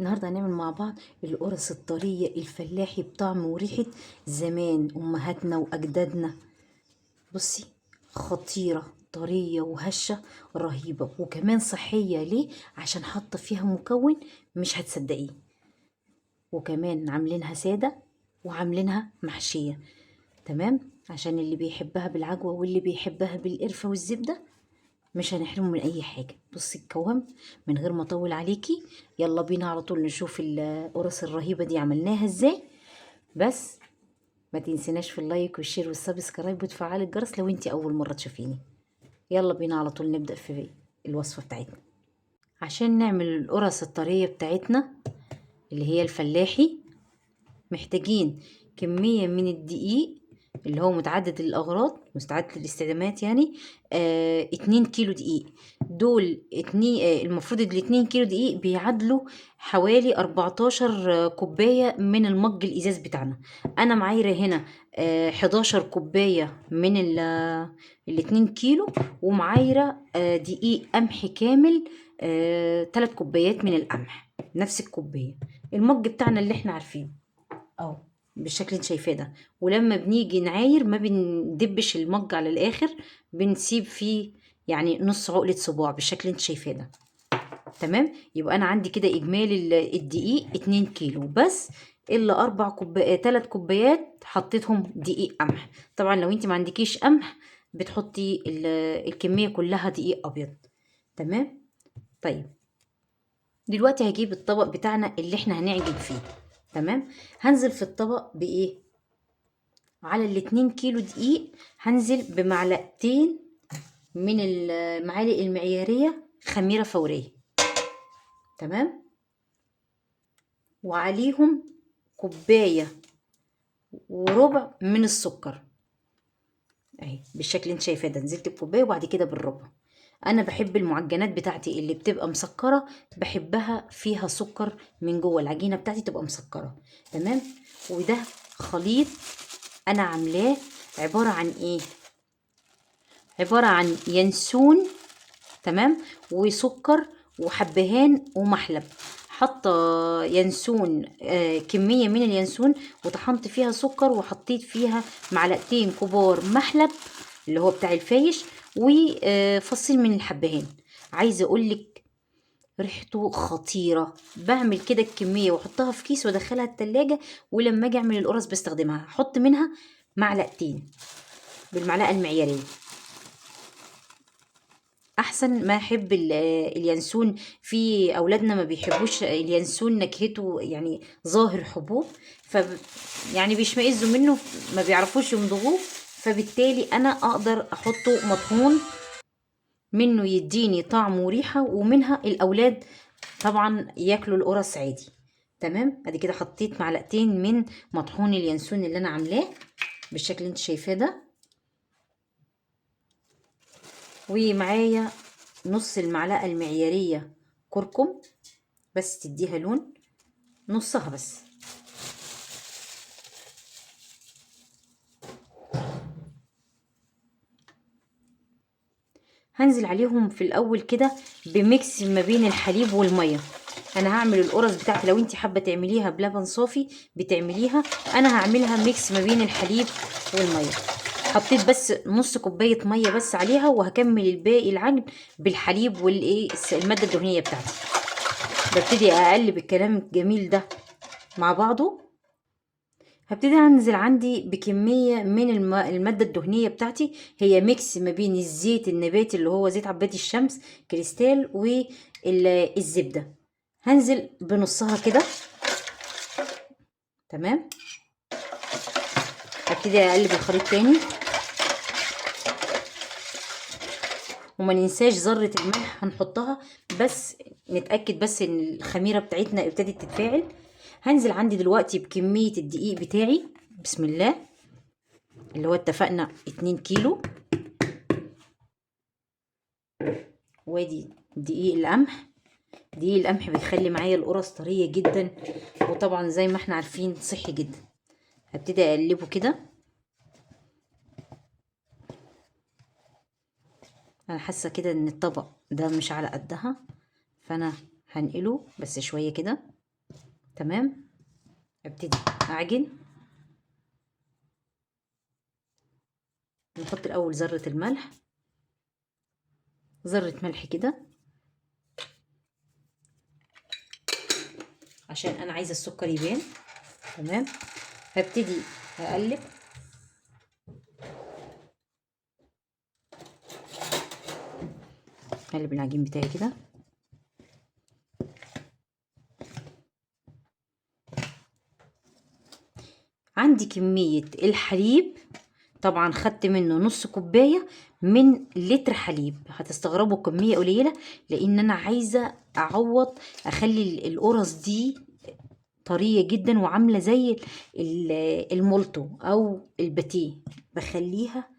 النهارده هنعمل مع بعض القرص الطرية الفلاحي بطعم وريحة زمان امهاتنا واجدادنا. بصي خطيرة، طرية وهشة رهيبة، وكمان صحية. ليه؟ عشان حاطة فيها مكون مش هتصدقيه، وكمان عاملينها سادة وعاملينها محشية. تمام؟ عشان اللي بيحبها بالعجوة واللي بيحبها بالقرفة والزبدة مش هنحرمه من اي حاجة. بصي القوام من غير ما اطول عليكي، يلا بينا على طول نشوف القرص الرهيبة دي عملناها ازاي. بس ما تنسيناش في ال like وال share وال subscribe وتفعلي الجرس لو انتي اول مرة تشوفيني. يلا بينا على طول نبدأ في الوصفة بتاعتنا. عشان نعمل القرص الطرية بتاعتنا اللي هي الفلاحي، محتاجين كمية من الدقيق اللي هو متعدد الأغراض، متعدد الاستخدامات، يعني 2 كيلو دقيق. دول اتنين، المفروض 2 كيلو دقيق بيعادلوا حوالي 14 كوباية من المج الإزاز بتاعنا. أنا معايرة هنا 11 كوباية من 2 كيلو، ومعايرة دقيق قمح كامل، 3 كوبايات من القمح، نفس الكوباية المج بتاعنا اللي احنا عارفينه اهو بالشكل اللي انت شايفاه ده. ولما بنيجي نعاير ما بندبش المج على الاخر، بنسيب فيه يعني نص عقلة صباع بالشكل اللي انت شايفاه ده. تمام؟ يبقى انا عندي كده اجمالي الدقيق 2 كيلو بس، الا 4 كوبايات، 3 كوبايات حطيتهم دقيق قمح. طبعا لو انت ما عندكيش قمح بتحطي الكمية كلها دقيق ابيض. تمام؟ دلوقتي هجيب الطبق بتاعنا اللي احنا هنعجن فيه. تمام؟ هنزل في الطبق بايه؟ على 2 كيلو دقيق هنزل بمعلقتين من المعالق المعيارية خميرة فورية. تمام؟ وعليهم كوباية وربع من السكر اهي بالشكل اللي انت شايفاه ده. نزلت بكوباية وبعد كده بالربع. انا بحب المعجنات بتاعتي اللي بتبقى مسكرة، بحبها فيها سكر من جوه، العجينة بتاعتي تبقى مسكرة. تمام؟ وده خليط انا عاملاه عبارة عن ايه؟ عبارة عن ينسون، تمام، وسكر وحبهان ومحلب. حاطه ينسون، كميه من اليانسون، وطحنت فيها سكر، وحطيت فيها معلقتين كبار محلب اللي هو بتاع الفايش، وفصين من الحبهان. عايزه اقولك ريحته خطيره. بعمل كده الكميه واحطها في كيس وادخلها التلاجة، ولما اجي اعمل القرص بستخدمها. احط منها معلقتين بالمعلقه المعياريه. احسن ما احب اليانسون، في اولادنا ما بيحبوش اليانسون، نكهته يعني ظاهر حبوب، ف يعني بيشمئزوا منه، ما بيعرفوش يمضغوه، فبالتالي انا اقدر احطه مطحون منه يديني طعم وريحه، ومنها الاولاد طبعا ياكلوا القرص عادي. تمام؟ ادي كده حطيت معلقتين من مطحون اليانسون اللي انا عاملاه بالشكل اللي انت شايفاه ده، ومعايا نص المعلقه المعياريه كركم بس تديها لون، نصها بس. هنزل عليهم في الاول كده بميكس ما بين الحليب والميه. انا هعمل القرص بتاعتي، لو انت حابه تعمليها بلبن صافي بتعمليها، انا هعملها ميكس ما بين الحليب والميه. حطيت بس نص كوبايه ميه بس عليها، وهكمل الباقي العجن بالحليب والايه الماده الدهنيه بتاعتي. ببتدي اقلب الكلام الجميل ده مع بعضه. هبتدي انزل عندي بكميه من الماده الدهنيه بتاعتي، هي ميكس ما بين الزيت النباتي اللي هو زيت عباد الشمس كريستال والزبده. هنزل بنصها كده. تمام؟ هبتدي اقلب الخليط تاني، وما ننساش ذره الملح هنحطها، بس نتاكد بس ان الخميره بتاعتنا ابتدت تتفاعل. هنزل عندي دلوقتي بكميه الدقيق بتاعي، بسم الله، اللي هو اتفقنا 2 كيلو. وادي دقيق القمح. دقيق القمح بيخلي معايا القرص طريه جدا، وطبعا زي ما احنا عارفين صحي جدا. هبتدي اقلبه كده. انا حاسه كده ان الطبق ده مش على قدها، فانا هنقله بس شويه كده. تمام. ابتدي اعجن. نحط الاول ذرة الملح، ذرة ملح كده عشان انا عايزة السكر يبان. تمام. هبتدي اقلب. اقلب العجين بتاعي كده. عندي كمية الحليب، طبعا خدت منه نص كوباية من لتر حليب. هتستغربوا كمية قليلة لان انا عايزة اعوض، اخلي القرص دي طرية جدا وعاملة زي المولتو او الباتيه، بخليها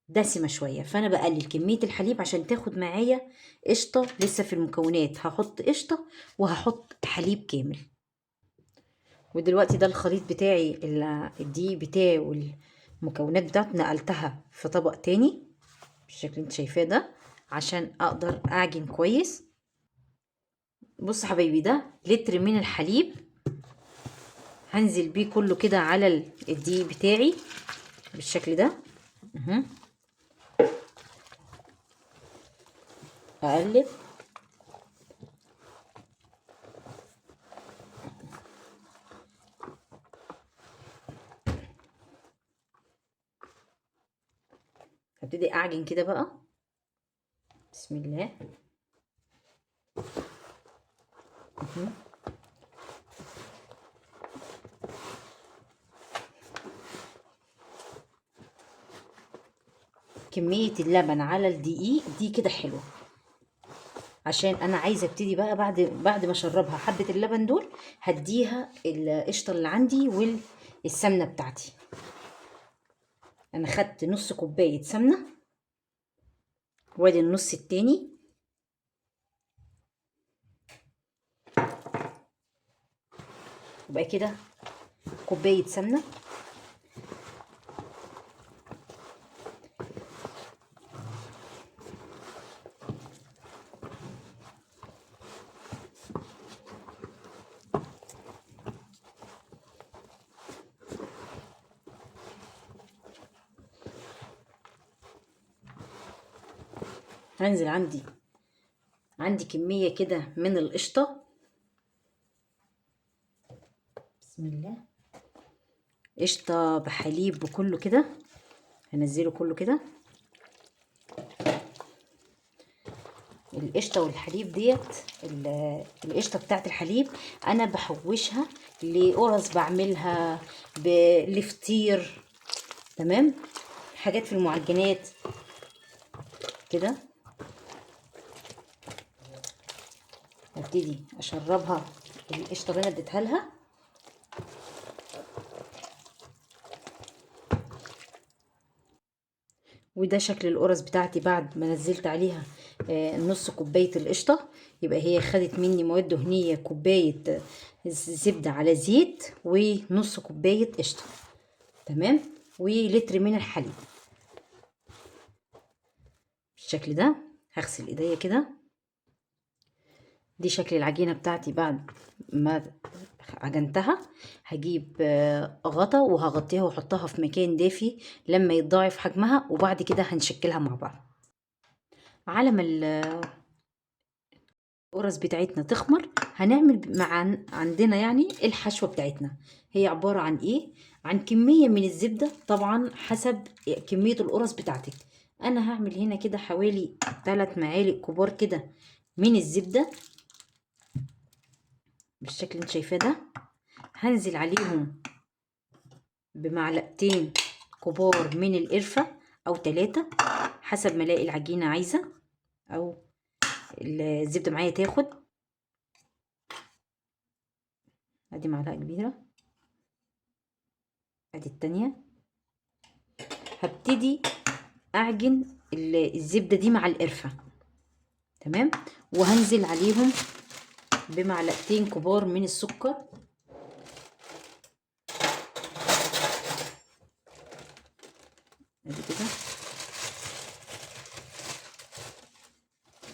دسمة شوية. فانا بقلل كمية الحليب عشان تاخد معايا قشطة. لسه في المكونات هحط قشطة وهحط حليب كامل. ودلوقتي ده الخليط بتاعي، الدقيق بتاعي والمكونات بتاعته نقلتها في طبق تاني بالشكل اللي انت شايفاه ده عشان اقدر اعجن كويس. بص حبايبي، ده لتر من الحليب هنزل بيه كله كده على الدقيق بتاعي بالشكل ده. اقلب. هبتدي اعجن كده بقى. بسم الله. كمية اللبن على الدقيق دي كده حلوة، عشان انا عايزة ابتدي بقى بعد ما اشربها حبة اللبن دول هديها القشطة اللي عندي والسمنة بتاعتي. انا خدت نص كوباية سمنة، وادي النص التاني. يبقى كده كوباية سمنة. هنزل عندي كمية كده من القشطة. بسم الله. قشطة بحليب بكله كده، هنزله كله كده. القشطة والحليب ديت، القشطة بتاعت الحليب أنا بحوشها لقرص، بعملها لفطير. تمام. حاجات في المعجنات كده. هبتدي اشربها القشطه اللي انا اديتها لها. وده شكل القرص بتاعتي بعد ما نزلت عليها نص كوباية القشطه. يبقى هي خدت مني مواد دهنية، كوباية زبدة على زيت ونص كوباية قشطه. تمام. ولتر من الحليب بالشكل ده. هغسل ايديا كده. دي شكل العجينة بتاعتي بعد ما عجنتها. هجيب غطا وهغطيها واحطها في مكان دافي لما يتضاعف حجمها، وبعد كده هنشكلها مع بعض. على ما القرص بتاعتنا تخمر هنعمل مع عندنا يعني الحشوة بتاعتنا. هي عبارة عن ايه؟ عن كمية من الزبدة، طبعا حسب كمية القرص بتاعتك. انا هعمل هنا كده حوالي 3 معالق كبار كده من الزبدة بالشكل اللي انت شايفاه ده. هنزل عليهم بمعلقتين كبار من القرفة او 3 حسب ما الاقي العجينة عايزة او الزبدة معايا تاخد. ادي معلقة كبيرة، ادي التانية. هبتدي اعجن الزبدة دي مع القرفة. تمام. وهنزل عليهم بمعلقتين كبار من السكر. ادي كده.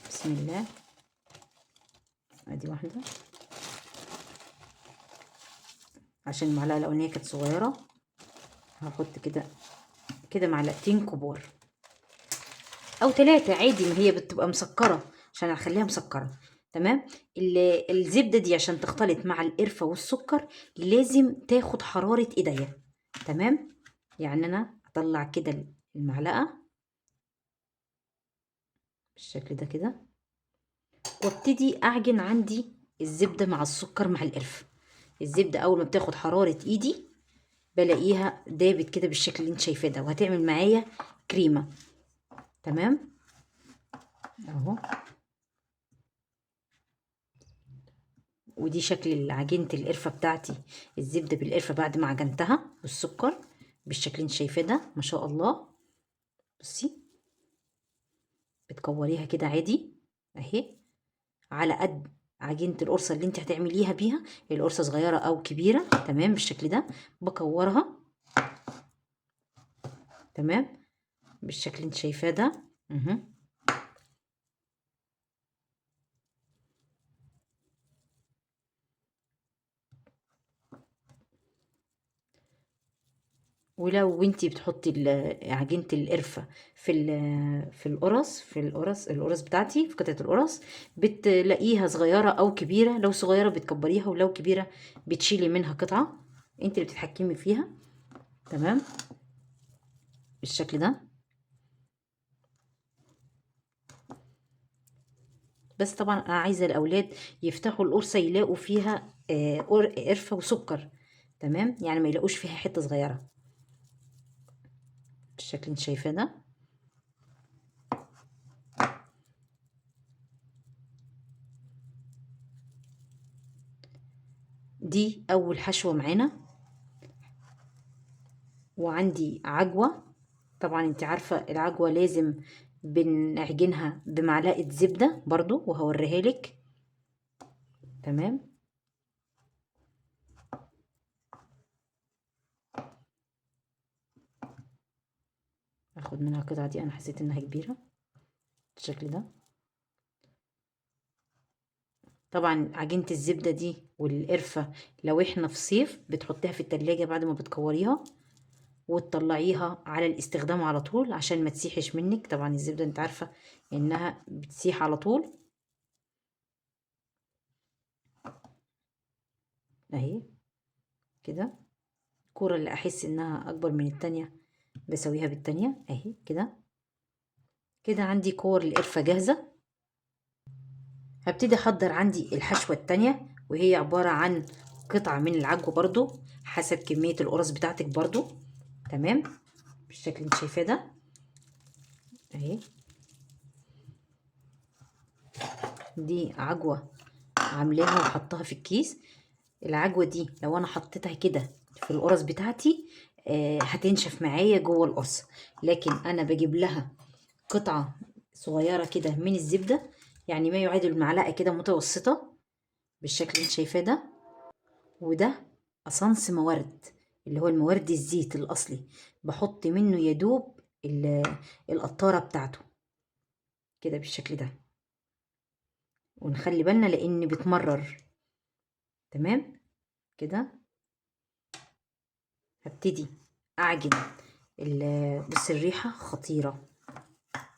بسم الله. ادي واحدة، عشان المعلقة الاولانية كانت صغيرة. هحط كده كده معلقتين كبار او 3 عادي، ما هي بتبقى مسكره عشان اخليها مسكره. تمام. الزبدة دي عشان تختلط مع القرفه والسكر لازم تاخد حرارة ايديا. تمام. يعني انا هطلع كده المعلقة بالشكل ده كده، وابتدي اعجن عندي الزبدة مع السكر مع القرفه. الزبدة اول ما بتاخد حرارة ايدي بلاقيها دابت كده بالشكل اللي انت شايفاه ده، وهتعمل معايا كريمة. تمام اهو. ودي شكل عجينه القرفه بتاعتي، الزبدة بالقرفه بعد ما عجنتها والسكر بالشكل اللي انت شايفاه ده ما شاء الله. بصي بتكوريها كده عادي اهي على قد عجينه القرصه اللي انت هتعمليها بيها، القرصه صغيرة او كبيرة. تمام بالشكل ده بكورها. تمام بالشكل اللي انت شايفاه ده. ولو انتي بتحطي عجينة القرفة في في القرص، في القرص، القرص بتاعتي في قطعة القرص، بتلاقيها صغيرة او كبيرة. لو صغيرة بتكبريها، ولو كبيرة بتشيلي منها قطعة، انت اللي بتتحكمي فيها. تمام بالشكل ده. بس طبعا انا عايزة الاولاد يفتحوا القرصة يلاقوا فيها قرفة وسكر. تمام، يعني ما يلاقوش فيها حتة صغيرة بالشكل اللي انت شايفاه ده. دي اول حشوة معانا. وعندي عجوة، طبعا انت عارفة العجوة لازم بنعجنها بمعلقة زبدة برضو، وهوريها لك. تمام. اخد منها القطعة دي، انا حسيت انها كبيرة بالشكل ده. طبعا عجينة الزبدة دي والقرفة لو احنا في صيف بتحطيها في التلاجة بعد ما بتكوريها وتطلعيها على الاستخدام على طول عشان ما تسيحش منك. طبعا الزبدة انت عارفة انها بتسيح على طول اهي كده. الكورة اللي احس انها اكبر من التانية بسويها بالتانية اهي كده كده. عندي كور القرفة جاهزة. هبتدي احضر عندي الحشوة التانية، وهي عبارة عن قطعة من العجوة برضو حسب كمية القرص بتاعتك برضو. تمام بالشكل اللي انت شايفاه ده اهي. دي عجوة عاملاها وحطها في الكيس. العجوة دي لو انا حطيتها كده في القرص بتاعتي هتنشف معايا جوه القرص، لكن انا بجيب لها قطعة صغيرة كده من الزبدة، يعني ما يعادل معلقة كده متوسطة بالشكل اللي انت شايفاه ده. وده أصنص موارد، اللي هو الموارد الزيت الأصلي، بحط منه يدوب القطارة بتاعته كده بالشكل ده. ونخلي بالنا لأن بتمرر. تمام كده. هبتدي أعجن بص الريحة خطيرة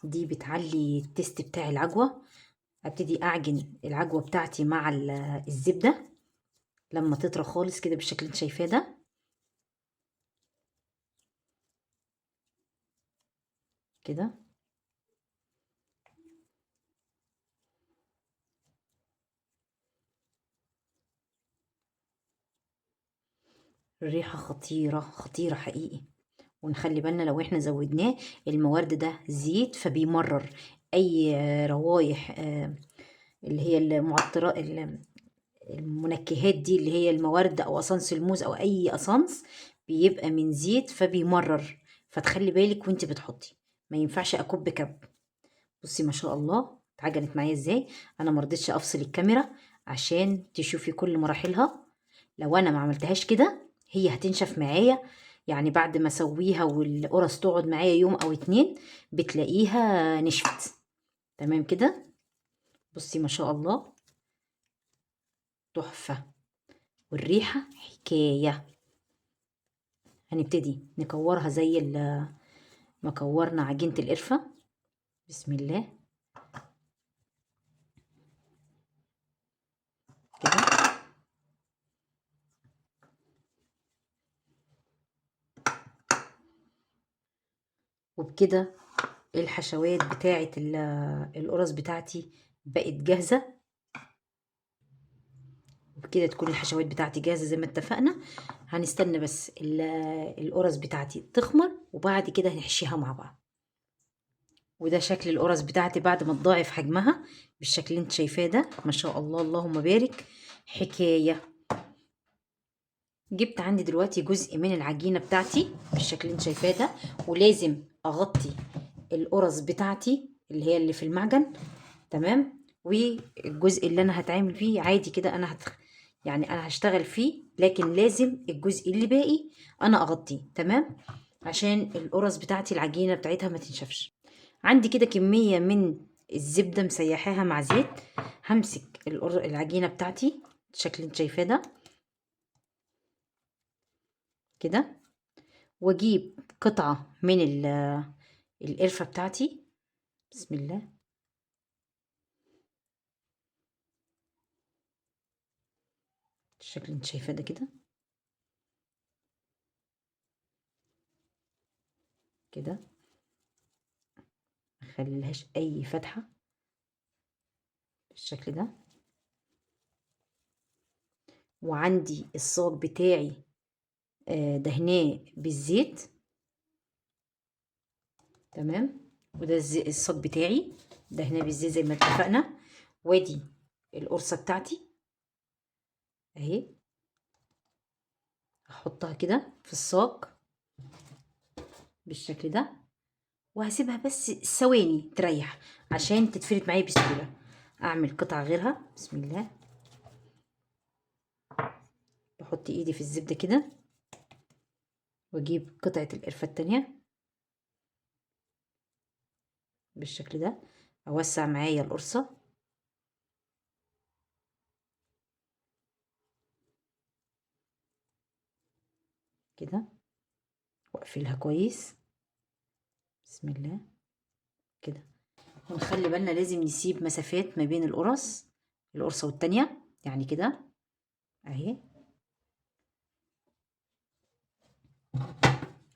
دي، بتعلي التست بتاع العجوة. هبتدي أعجن العجوة بتاعتي مع الزبدة لما تطرى خالص كده بالشكل اللي انت شايفاه ده كده. الريحة خطيرة خطيرة حقيقي. ونخلي بالنا لو احنا زودناه الموارد ده زيت فبيمرر اي روايح، اللي هي المعطرات، المنكهات دي اللي هي الموارد او اسانس الموز او اي اسانس بيبقى من زيت فبيمرر، فتخلي بالك وانت بتحطي، ما ينفعش اكب كب. بصي ما شاء الله اتعجنت معايا ازاي. انا ما رضيتش افصل الكاميرا عشان تشوفي كل مراحلها. لو انا ما عملتهاش كده هي هتنشف معايا، يعني بعد ما اسويها والقرص تقعد معايا يوم او 2 بتلاقيها نشفت. تمام كده. بصي ما شاء الله تحفة. والريحة حكاية. هنبتدي نكورها زي ما كورنا عجينة القرفة. بسم الله كده. وبكده الحشوات بتاعة القرص بتاعتي بقت جاهزة. وبكده تكون الحشوات بتاعتي جاهزة زي ما اتفقنا. هنستنى بس القرص بتاعتي تخمر وبعد كده هنحشيها مع بعض. وده شكل القرص بتاعتي بعد ما تضاعف حجمها بالشكل اللي انت شايفاه ده، ما شاء الله اللهم بارك، حكاية. جبت عندي دلوقتي جزء من العجينة بتاعتي بالشكل اللي انت شايفاه ده، ولازم اغطي القرص بتاعتي اللي هي اللي في المعجن، تمام. والجزء اللي انا هتعامل فيه عادي كده، انا يعني انا هشتغل فيه، لكن لازم الجزء اللي باقي انا اغطيه، تمام، عشان القرص بتاعتي العجينة بتاعتها ما تنشفش. عندي كده كمية من الزبدة مسيحاها مع زيت. همسك العجينة بتاعتي بالشكل اللي انت شايفاه ده كده، واجيب قطعة من القرفة بتاعتي. بسم الله. الشكل اللي انت شايفاه ده كده كده، ما اخليلهاش اي فتحة بالشكل ده. وعندي الصاج بتاعي دهناه بالزيت، تمام. وده الصاج بتاعي دهناه بالزيت زي ما اتفقنا. وادي القرصة بتاعتي اهي، هحطها كده في الصاج بالشكل ده، وهسيبها بس ثواني تريح عشان تتفرد معايا بسهولة. اعمل قطعة غيرها. بسم الله. بحط ايدي في الزبدة كده واجيب قطعة القرفة التانية بالشكل ده، اوسع معايا القرصة كده واقفلها كويس. بسم الله كده. ونخلي بالنا لازم نسيب مسافات ما بين القرص، القرصة والتانية، يعني كده اهي.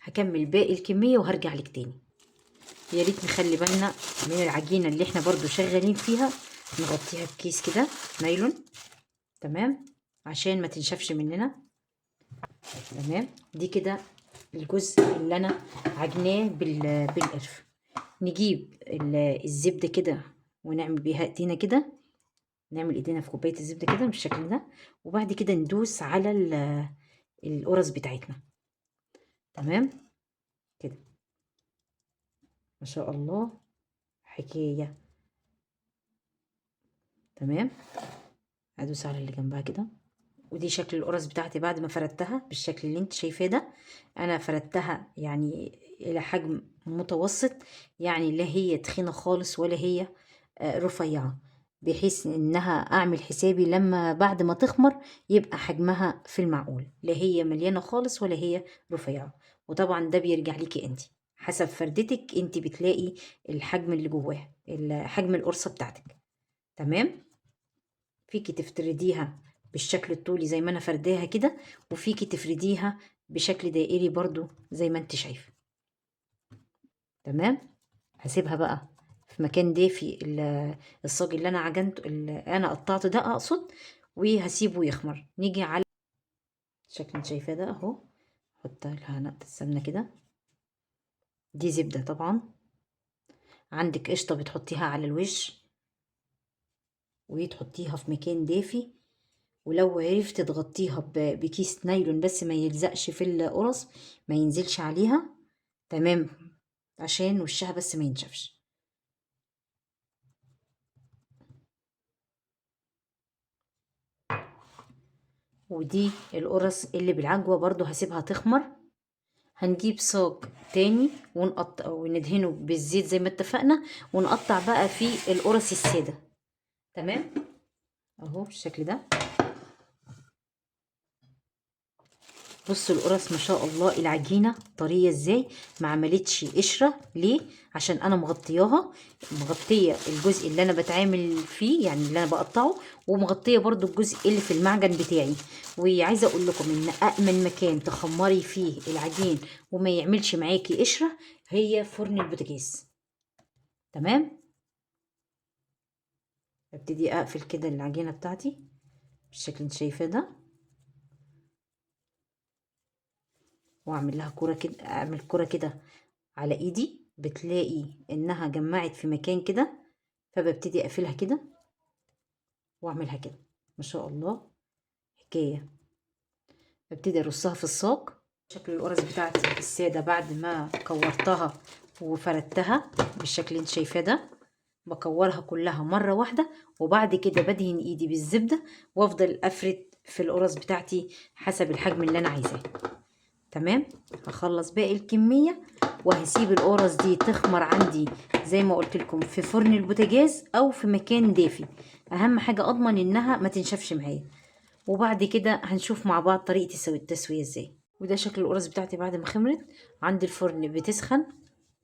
هكمل باقي الكمية وهرجع لك تاني. يا ريت نخلي بالنا من العجينة اللي احنا برضو شغالين فيها، نغطيها بكيس كده نايلون، تمام، عشان ما تنشفش مننا، تمام. دي كده الجزء اللي انا عجناه بالقرفة. نجيب الزبدة كده ونعمل بيها ايدينا كده، نعمل ايدينا في كوباية الزبدة كده بالشكل ده، وبعد كده ندوس على القرص بتاعتنا، تمام كده. ما شاء الله حكاية، تمام. ادوس على اللي جنبها كده. ودي شكل القرص بتاعتي بعد ما فردتها بالشكل اللي انت شايفاه ده. انا فردتها يعني الى حجم متوسط، يعني لا هي تخينة خالص ولا هي رفيعة، بحيث انها اعمل حسابي لما بعد ما تخمر يبقى حجمها في المعقول، لا هي مليانة خالص ولا هي رفيعة. وطبعا ده بيرجع ليكي انت حسب فردتك، انت بتلاقي الحجم اللي جواها، حجم القرصة بتاعتك، تمام. فيكي تفرديها بالشكل الطولي زي ما انا فرداها كده، وفيكي تفرديها بشكل دائري برضو زي ما انت شايفه، تمام. هسيبها بقى في مكان دافي، الصاج اللي انا عجنته، اللي انا قطعته ده اقصد، وهسيبه يخمر. نيجي على الشكل اللي انت شايفاه ده اهو، احط لها نقطة سمنة كده، دي زبدة طبعا، عندك قشطة بتحطيها على الوش وتحطيها في مكان دافي، ولو عرفت تغطيها بكيس نايلون بس ما يلزقش في القرص، ما ينزلش عليها، تمام، عشان وشها بس ما ينشفش. ودي القرص اللي بالعجوة برضو هسيبها تخمر. هنجيب صاج تاني ونقطع وندهنه بالزيت زي ما اتفقنا، ونقطع بقى فيه القرص السادة، تمام اهو بالشكل ده. بصوا القرص ما شاء الله العجينة طرية ازاي، ما عملتش قشرة. ليه؟ عشان انا مغطياها، مغطيه الجزء اللي انا بتعامل فيه يعني اللي انا بقطعه، ومغطيه برضو الجزء اللي في المعجن بتاعي. وعايزه اقول لكم ان امن مكان تخمري فيه العجين وما يعملش معاكي قشرة هي فرن البوتاجاز. تمام. ابتدي اقفل كده العجينة بتاعتي بالشكل اللي انت شايفاه ده، واعمل لها كرة كده، اعمل كرة كده على ايدي، بتلاقي انها جمعت في مكان كده، فببتدي اقفلها كده واعملها كده. ما شاء الله حكاية. ببتدي ارصها في الصاج. شكل القرص بتاعتي السادة بعد ما كورتها وفردتها بالشكل اللي انت شايفاه ده، بكورها كلها مرة واحدة، وبعد كده بدهن ايدي بالزبدة وافضل افرد في القرص بتاعتي حسب الحجم اللي انا عايزاه. تمام. هخلص باقي الكمية وهسيب القرص دي تخمر عندي زي ما قلت لكم في فرن البوتاجاز او في مكان دافي. اهم حاجة اضمن انها ما تنشفش معايا. وبعد كده هنشوف مع بعض طريقة التسوية ازاي. وده شكل القرص بتاعتي بعد ما خمرت. عند الفرن بتسخن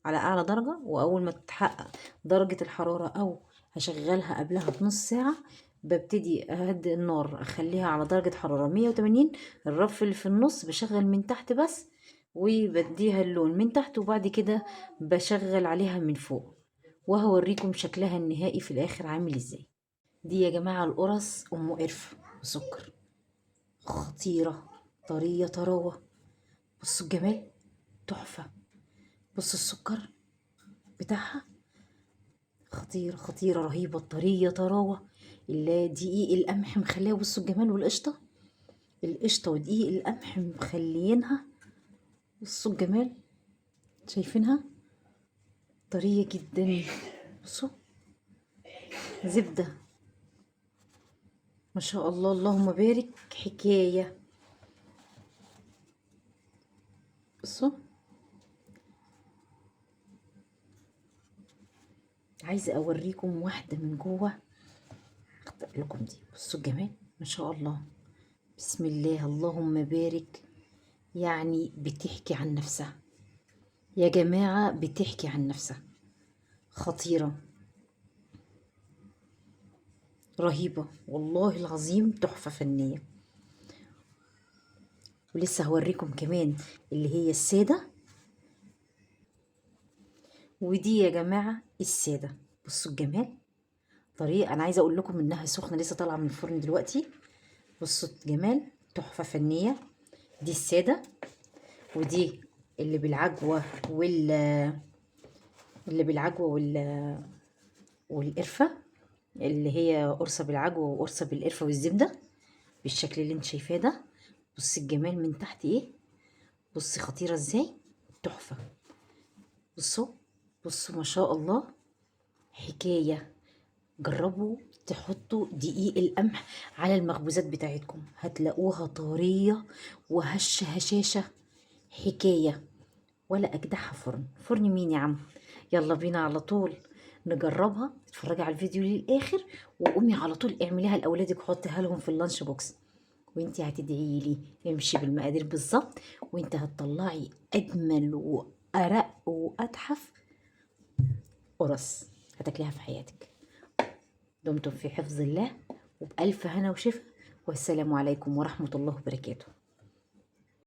على اعلى درجة، واول ما تتحقق درجة الحرارة او هشغلها قبلها بنص ساعة ببتدي اهدي النار، اخليها على درجة حرارة 180. الرف اللي في النص بشغل من تحت بس، وبديها اللون من تحت، وبعد كده بشغل عليها من فوق، وهوريكم شكلها النهائي في الاخر عامل ازاي. دي يا جماعة القرص ام قرفة وسكر، خطيرة، طرية طراوة. بصوا الجمال، تحفة. بصوا السكر بتاعها خطيرة خطيرة رهيبة، طرية طراوة. دقيق القمح مخليها، بصوا الجمال، والقشطة، القشطة ودقيق القمح مخليينها. بصوا الجمال، شايفينها طرية جدا. بصوا زبدة ما شاء الله، اللهم بارك، حكاية. بصوا عايزة اوريكم واحدة من جوه، اختار لكم دي. بصوا الجمال ما شاء الله، بسم الله اللهم بارك. يعني بتحكي عن نفسها يا جماعة، بتحكي عن نفسها، خطيرة رهيبة والله العظيم، تحفة فنية. ولسه هوريكم كمان اللي هي السادة. ودي يا جماعة السادة، بصوا الجمال، طريقة. أنا عايزة أقول لكم إنها سخنة لسه طالعة من الفرن دلوقتي. بصوا الجمال، تحفة فنية. دي السادة، ودي اللي بالعجوة وال اللي بالعجوة والقرفة، اللي هي قرصة بالعجوة وقرصة بالقرفة والزبدة بالشكل اللي انت شايفاه ده. بصي الجمال من تحت ايه، بصي خطيرة ازاي، تحفة. بصوا بصوا ما شاء الله، حكاية. جربوا تحطوا دقيق القمح على المخبوزات بتاعتكم، هتلاقوها طرية وهشة هشاشة، حكاية. ولا أجدعها فرن، فرن مين يا عم؟ يلا بينا على طول نجربها. اتفرجي على الفيديو للآخر وقومي على طول اعمليها لأولادك وحطيها لهم في ال lunch box، وانتي هتدعي لي. امشي بالمقادير بالظبط وانت هتطلعي أجمل وأرق وأتحف قرص هتاكليها في حياتك. دمتم في حفظ الله وبألف هنا وشفا، والسلام عليكم ورحمة الله وبركاته.